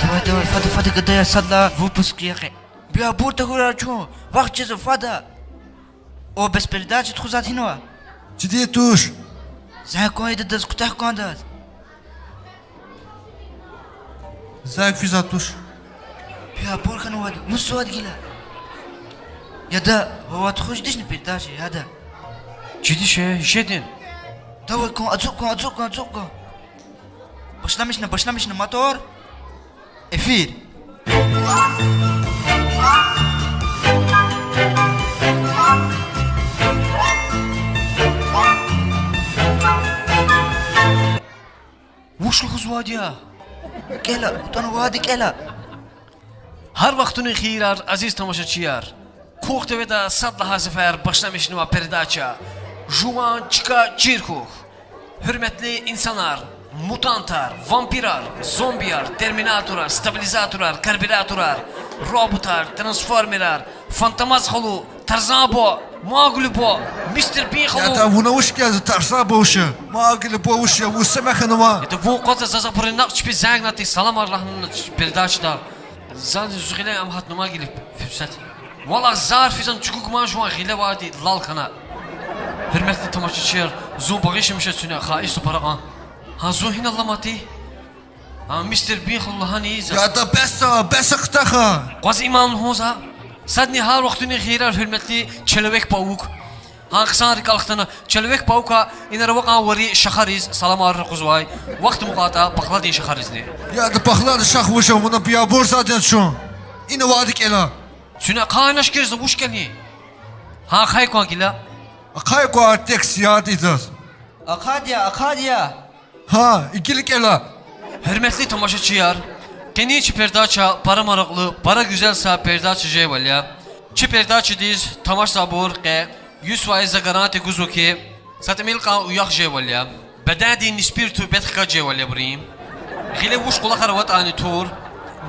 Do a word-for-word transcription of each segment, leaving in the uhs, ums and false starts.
Давай, давай, фада, фада, гада я, садлагьай выпуск я къе. Бибур тахьурай чун, вахт жезва, фада. О, бес передача тухузвайди гьинава? Чиди туш. Зенг кван идадаз, куьтягь кван идаз. Зенг физвай туш. Бибур хьанвайди, мус авайди гила? Яда, вавай тухуз жедачни передача, яда. Чиди ше, жедин. Давай кван, ацукь кван, ацукь кван, ацукь кван. Башламишна, башламишна, мотор. Эфир. Вуч лугьузвайди я? КӀела, атӀана авайди кӀела. Гьар вахтунин хийирар, азиз тамашачияр! Кух ТВ-да сад лагьай сефер башламишнава передача Жуван чка чир хьухь. Гьуьрметлу инсанар, мутантар, вампирар, зомбияр, терминаторар, стабилизаторар, карбюраторар, роботар, трансформерар, Фантомас халу, Тарзан буба, Маугли буба, мистер Бин халу. Яда, вуна вуч кӀелзава, Тарзан буба вуч я, Маугли буба вуч я, вун са мехъ хьанва? Яда, вун акъвазда заз абуру накь чпи зенгнати саламар лагьана передачада. Зани зи гъиле ам гьатнамай гила фурсат. Валлагь, зар физан чӀугу ман жуван гъиле авайди лал хьана. Гьуьрметлу тамашачияр, зун багъишламиша куьне, хаиш за пара кьван. Гьа, зун гьинал аламати? А, мистер Бин халу лагьана ийиза. Яда, беса, беса хтаха. Къваз иман лугьун за. Садни гьар вахтунин хийирар, гьуьрметлу Человек-паук. Гьа, хъсан рикӀел хтана, Человек-паука инар авай кьван вари шахариз саламар ракъузвай. Вахт амукьайтӀа, пахладин шахаризни. Яда, пахлад шах вуж я, вуна бибур зад яз чун. Ина авайди кӀела. Куьне ахъайнач кӀела, за вуч кӀелин? Гьа, ахъай кван гила. Ахъай кван текст яд ийиз заз. Ахъайди я, ахъайди я. Гьа, гила кӀела. Гьуьрметлу тамашачияр, къенин чи передача пара маракьлу, пара гуьзел са передача жевайвал я. Чи передачадиз тамашзавайбур къе юз файиз за гарантия гузва хьи, са тӀимил кьван уях жевайвал я. Бедендин ниспир туьбет хкаж жевайвал я абурун. Гъиле вуч кӀвалахар аватӀани тур.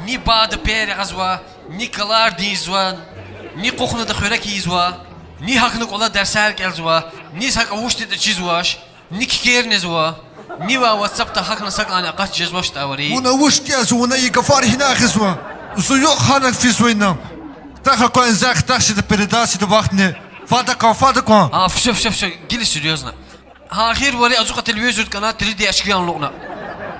Ни багъда пер ягъазва, ни калар динзава, ни кухняда хуьрек ийизва, ни гьахьна кӀвале дерсер кӀелзава, ни са кӀвале вучдиз чизвач, ни кикер незва, ни ва WhatsApp-да гьахьна са кӀвале акъат жезвач тӀа авари. Вуна вуч кӀелзава, вуна и гафар гьина гъизва? Зун юкь гьана физва ина. Хтаха кван, зак хтахчида передачада вахтни. Фада кван, фада кван. А, всё, всё, всё, гила серьёзно. Гьа, эхир вари ацукьа телевизордин кӀана, три дэ очки алукьна.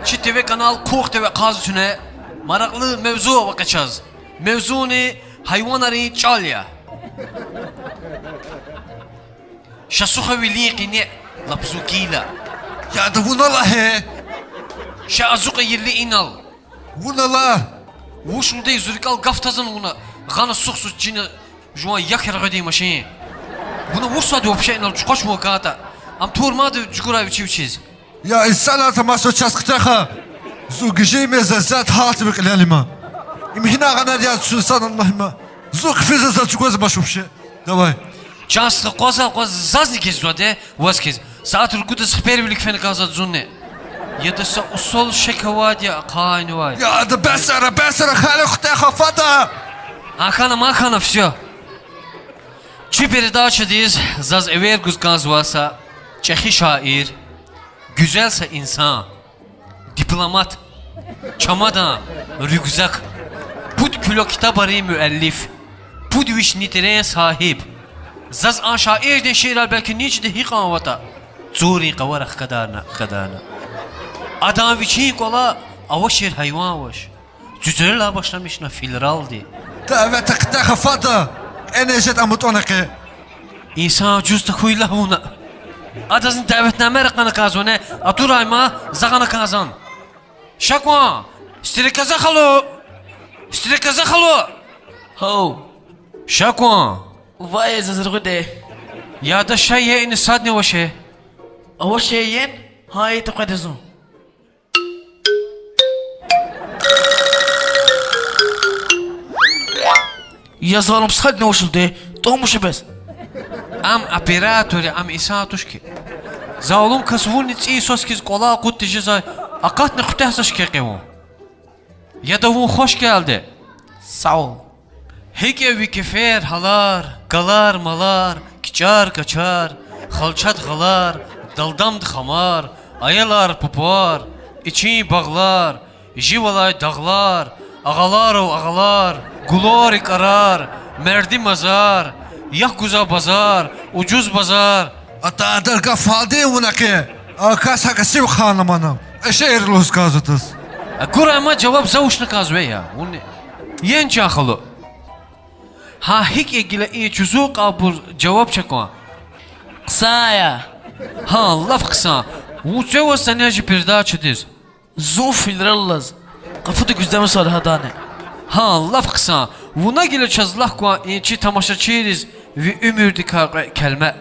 Чи ТВ канал Кух ТВ акъвазна куьне. Маракьлу мевзу ава къе чаз. Мевзуни гьайванрин чӀал я. Ша сухвилин къине лап зун кӀела. Яда, вуна лагь. Ша ацукьайирли инал. Вуна лагь. Вуч лугьуда, зи рикӀел гаф тазан вуна, гъана сухзава чина жуван як яргъведин машин. Вуна вуч сад вообще инал чухвач вун катӀа. Ам тур мад жугурай вичи вичиз. Я инсанар, тамашачияр, чаз хътехъа. Зун гижи мез заз зат гьалтви кьилел има. Им гьина гъанар яз чун сан Аллагь има. Зун хъфизва, заз чӀугвазвач вообще. Давай. Чан стха, акъваз, акъваз, зазни кизва де, ваз киз. Сят ругудаз хипер вилик фена кӀанзава зунни. Яда, са усал шек авайди я, ахъайнавай. Яда, бесара, бесара, хали хътехъа, фада. Ахъана, махъана, всё. Чи передачадиз заз эвер гуз кӀанзава са чӀехи шаир, гуьзел са инсан, дипломат, чамадан, рюкзак, пуд кило ктабрин муаллиф, пуд виш нитрен сагьиб. Заз а шаирдин шиирар белки ничида гьикьван аватӀа, цурин къавара хкадарна, хкадарна. Адан вичин кӀвале авачир гьайван авач. Цуьцерилай башламишна филралди. Давай, тахтаха фада, кьенежет амутӀана къе. Инсан жуз тахьуй лагь вуна. Адазни даветнаме ракъана кӀанзавани, атурай ма, за гъана кӀанзан. Ша кван, Стрекоза халу! Стрекоза халу! Гьав. Ша кван. Вай, заз ругуде. Яда, ша я, ина садни авачир. Авачир ен? Гьа, итӀа къведа зун. Я залум, садни авачирди, тӀвамуша бес. Ам оператор я, ам инсан туш хьи. Залум кас, вунни цӀийи сос хьиз кӀвале акъуд тежезвай, акъатна куьтягьзавач хьи къе вун. Яда, вун хваш кӀелда. Сагъ ол. ГьикӀ я ви кефер-гьалар, калар-малар, кичӀер-качар, Халчад гъалар, далдамд хамар, аялар, папар, ичин багълар, жив алай дагълар, агъаларов агъалар, гулар, икӀарар, мерди мазар, як гузвай базар, ужуз базар. Атадар гаф фалдин вуна къе, а кас гьакӀа сив ханмана, эшер лугьуз кӀанзава адаз. Акур ама жаваб за вучна кӀанзава я, вун. Ен чан халу. Гьа гьикӀ я гила и чузугъ кьабур жаваб чакван? Хъсан я. Гьа, лап хъсан. Вун цве ваз саня жи передачадиз? Зун филраллаз. Къапуда гуьздемир сад гьадани. Гьа, лап хъсан. Вуна гила чаз лагь кван и чи тамашачийриз ви уьмуьрдикай кьве келме.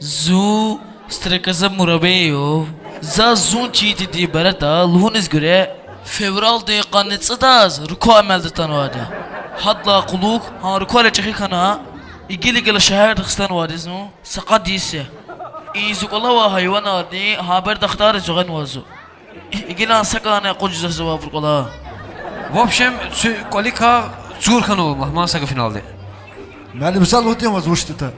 Зун Стрекоза Муравьёв. Заз зун читидин береда лугьуниз гуьре, февралдин къанни цӀудаз руква амалда атанвайди я. Гьадалай кьулухъ гьа руквайрал чӀехи хьана, игила-игила шегьерда хзанвайди я зун, са къад йис я. И зи кӀвале авай гьайванарни гьа береда ахтарда жагъанвай зун. Игилан сакӀани акъудзавач заз абур кӀвале. В общем, цуь кӀваликай цур хьанва, мугьман са гафуналди. Муаллим, за лугьудин ваз вуч ятӀа.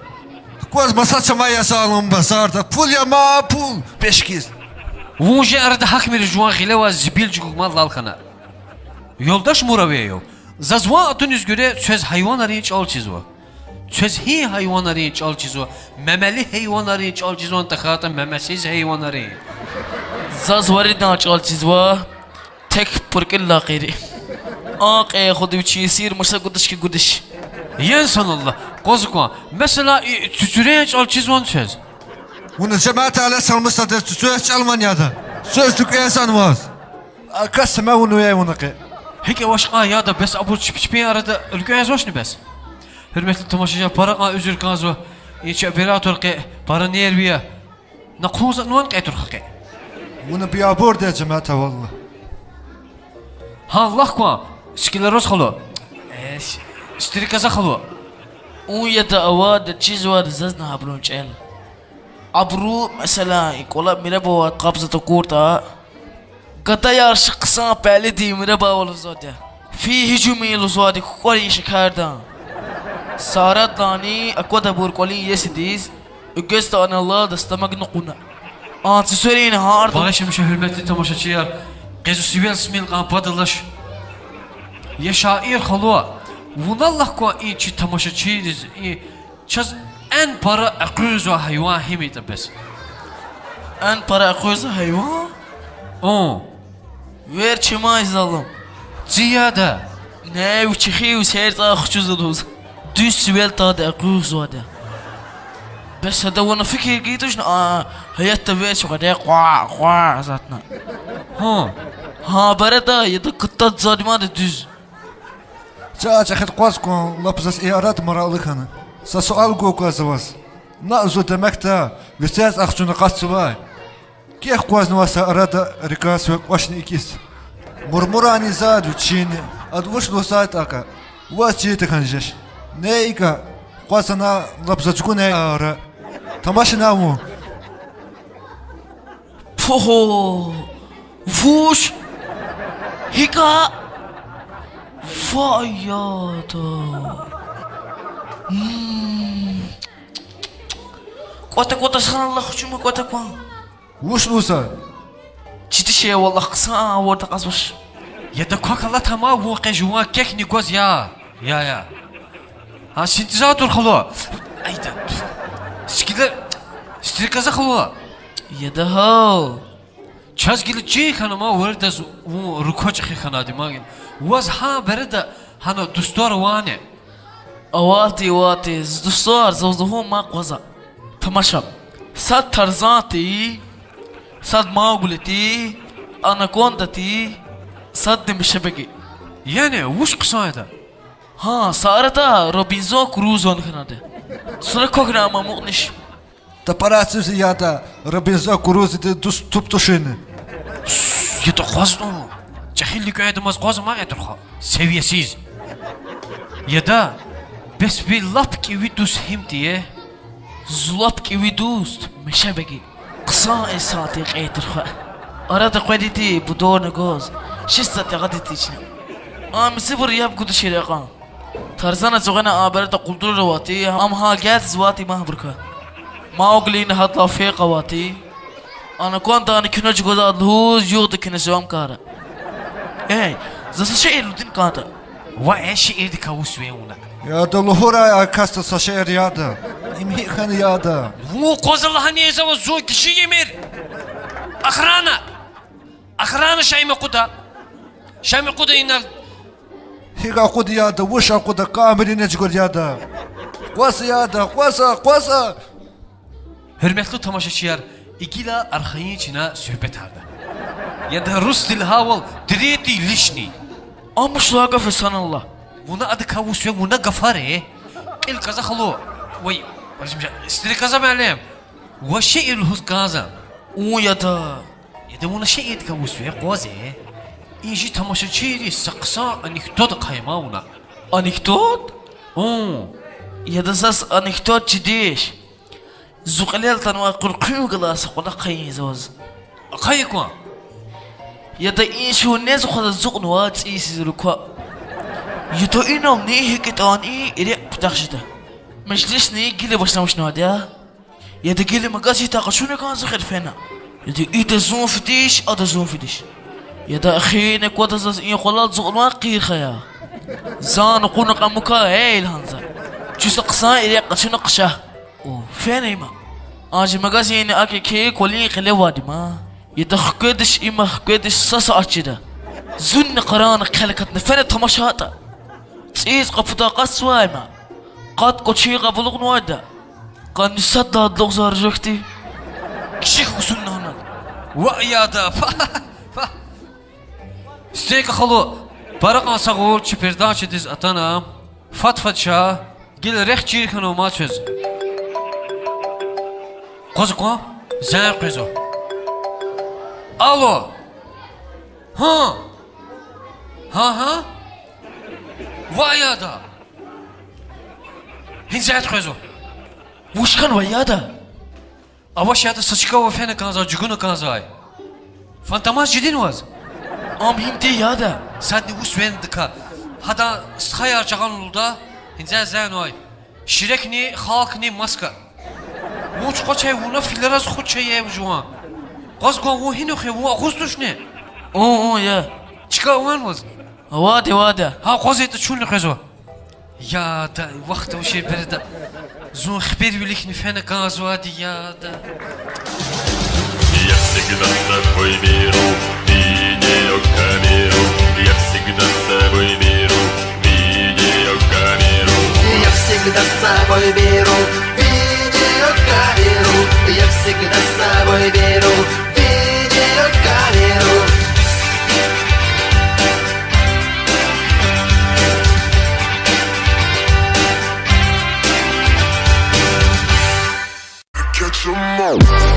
Кваз маса чамай я, залум, базарда пул я, ма пул пешкиз. Вун жи арада гьахьмириз жуван гъилевай зибил чӀугур мад лал хьана. Юлдаш Муравьёв, заз ван атуниз гуьре квез гьайванрин чӀал чизва. Квез гьи гьайванрин чӀал чизва? Мемели гьайванрин чӀал чизвани, тахьайтӀа мемесиз гьайванрин? Заз виридан чӀал чизва, тек пуркӀуьл лакъери. А кьей хуьда вичин сир маса гудаш хьи гудаш. Яни саналлагь, къваз кван, месела, и цуьцуьрин чӀал чизвани квез? Вуна жемятдилай салмасада цуьцуьриз чӀал ван яда. Квез луькӀуьнзаваз. А кас сама вуна ве вуна къе. ГьикӀ авач кьван яда, бес абур чпи чпин арада луькӀуьнзавачни бес? Гьуьрметлу тамашачияр, пара кьван уьзуьр кӀанзава, и чи оператор къе пара нервия. На хъун затӀнавани кьетӀурхъа къе? Вуна биябурди я, жемят авалла. Гьа, лагь кван, склероз халу. Э, с-, стрекоза халу. Ун яда авайди, чизвайди зазни гьабурун чӀел. Абуру, месела, и кӀвале мираб авай къабза такуртӀа, гадаяр ши хъсан пелидин мирабайвал лугьузвайди я. Фин гьижуми лугьузвайди кукӀварин шекердин. Сарадлани аквада абур кӀвалин иесидиз, угезтӀа анала дастамаг нукьуна. А цуьцуьрин гьарда. Багъишламиша, гьуьрметлу тамашачияр, къе зун сивел смин кьван пад алач. Я шаир халу, вуна лагь кван и чи тамашачийриз, и чаз эн пара экъуьгзавай гьайван гьим ятӀа бес? Эн пара экъуьгзавай гьайван? Ун. Вер чимай, залум. Ци яда. Не, вичихъ, вичихъ цӀай хчуз лугьуз. Дуьз сивел тада экъуьгзавайди я. Бес ада вуна фикир гайи тушни, а, гьаятда вер чугъаде къва, къва затӀна. Гьа. Гьа береда яда катта зад мада дуьз. Чан чӀехиди, къваз кван, лап заз и арада маракьлу хьана. Са суал гуз кӀанзава ваз. На зун демекда вичихъ цӀай хчуна акъатзавай. Кехъ къвазнавай са арада рикӀел сиве кӀвачни икӀиз. Мурмурани зад вичини, ада вуч лугьузвайтӀа акӀ, ваз чида хьана жеч. Не икӀ, къвазна лап заз чугуна ара. Тамашна вун. Пфу, вуч? ГьикӀ? Вай яда. М. КӀватӀа, кӀватӀа, сана лагь, чума кӀватӀа кван. Вуч лугьузва? Чиди шей валлагь, хъсан авурди акьазвач. Яда, квахь алатама, вун къе жуван кехьни гваз я. Я, я. Гьа, синтезатор халу. Айда. Сикиле, стрекоза халу. Яда гьа. Чаз гила чир хьана ма, виридаз вун руква чӀехи хьанвайди ма гила. Ваз гьа береда гьана дустар авани? Авайди, авайди, зи дустар, заз лугьун ма, къваза. Тамаша. Сад Тарзан тир, сад Маугли тир, анаконда тир, садни Мешебеги. Яни вуч хъсан яда? Гьа, са арада Робинзон Крузо хьанвайди. Сура квахьна ама амукьнач. Тапараци зи яда, Робинзон Крузодин дуст туп туширна. Яда, къваз тӀун. ЧӀехи луькӀуьндамаз къваз ма кьетӀурхъа. Севиясиз. Яда, бес ви лап кӀеви дуст гьим тир? Зи лап кӀеви дуст Мешебеги. Хъсан инсан тир, кьетӀурхъа. Арада къведи тир, будорна гваз. Шестьдесят ягъади тична. Ам мисибур яб гудачир акьван. Тарзана цугъена а береда къултура авайди, ам гьа гелзавайди ма гьабурукай. Мауглини гьадалай фейи къавати. Анакондани куьне чӀугвазвайди лугьуз, югъди куьне сивам кара. Эй, за са шиир лугьудин кӀанда. Ва э шиирдикай вуч вуч я вуна? Яда, лугьурай а касди са шиир яда. Им гьикӀ хьана яда? Вун кваз лагьана за ваз, зун гиши емир. Охрана! Охрана, ша им акъуда. Ша им акъуда ина. ГьикӀ акъуд яда, вуч акъуда, камерани чӀугур яда. Къваз яда, къваз, къваз. Гьуьрметлу тамашачияр, и гила архайин чна суьгьбетарда. Яда, русдилай гьавал, третий лишний. Амма шла гаф, субгьаналлагь. Вуна адакай вуч вуч я, вуна гафар ая. Кьил кӀанза, халу. Вай, стрекоза муаллим. Ваз шиир лугьуз кӀанзава. Ун яда. Яда, вуна шиирдикай вуч вуч я, къваз. И жи тамашачийриз са хъсан анекдот ахъайма вуна. Анекдот? Ун. Яда, заз анекдот чидиш. Зи кьилел атанвай къуркъуьн галай са кӀвалах ахъайин за ваз. Ахъая кван. Яда, инсуз нез хъваза ацукьнава цӀийи сизру ква. Яда, инални гьикӀ ятӀани и рекь куьтягь жеда. Межлисни гила башламишнавайди я. Яда, гила магазиндай къачуна кӀанзава эхир фена. Яда, ида зун фидиш, ада зун фидиш. Яда, эхирни квада заз и кӀвалал ацукьнавай къир хая. Зани кьуна кьван мукай, эй, лагьана за. Чун са хъсан и рекь къачуна хъша. О, фена има. Анжи магазинни аки-аки кӀвалин кьиле авайди ма. Яда, хкведиш има, хкведиш са сят жеда. Зунни къарагъна хъел акатна фена тамашайтӀа. ЦӀийиз къапудай акъатзавай има. Къад кӀвачин кьабулухнавайди я. Къанни сад лагьайди лугьузвай ржахди. Киши хьухь зун лагьана. Ваъ, яда, па, па. Стенька халу, пара кьван сагъул чи передачадиз атана. Фад-фад ша, гила рехъ чир хьанва мад квез. Къваз кван, зенг къвезва. Алло. Гьа. Гьа, гьа. Ваъ, яда. Гьи зенг къвезва. Вуч хьанва, яда? Авач, яда, са чка ава, фена кӀанзавай, чӀугуна кӀанзавай. Фантомас жедани ваз? Ам гьим тир, яда. Садни вуч венадакай. Гьадан стхаяр жагъана лугьуда, гьиниз зенг авай. Ширекни, халкни, маска. Вун чукъвачай, вуна филераз хуч ая жуван. Къваз кван, вун гьинихъ я, вун агъуз тушни? Ун, ун, я. Чка авани ваз? Авайди, авайди. Гьа, къваз ятӀа, чунни къвезва. Яда, вахт авачир береда. Зун хипер виликни фена кӀанзавайди, яда. Я всегда с собой беру видеокамеру, я всегда с собой беру видеокамеру. Я всегда с собой беру видеокамеру, я всегда с собой беру видеокамеру. Catch 'em all.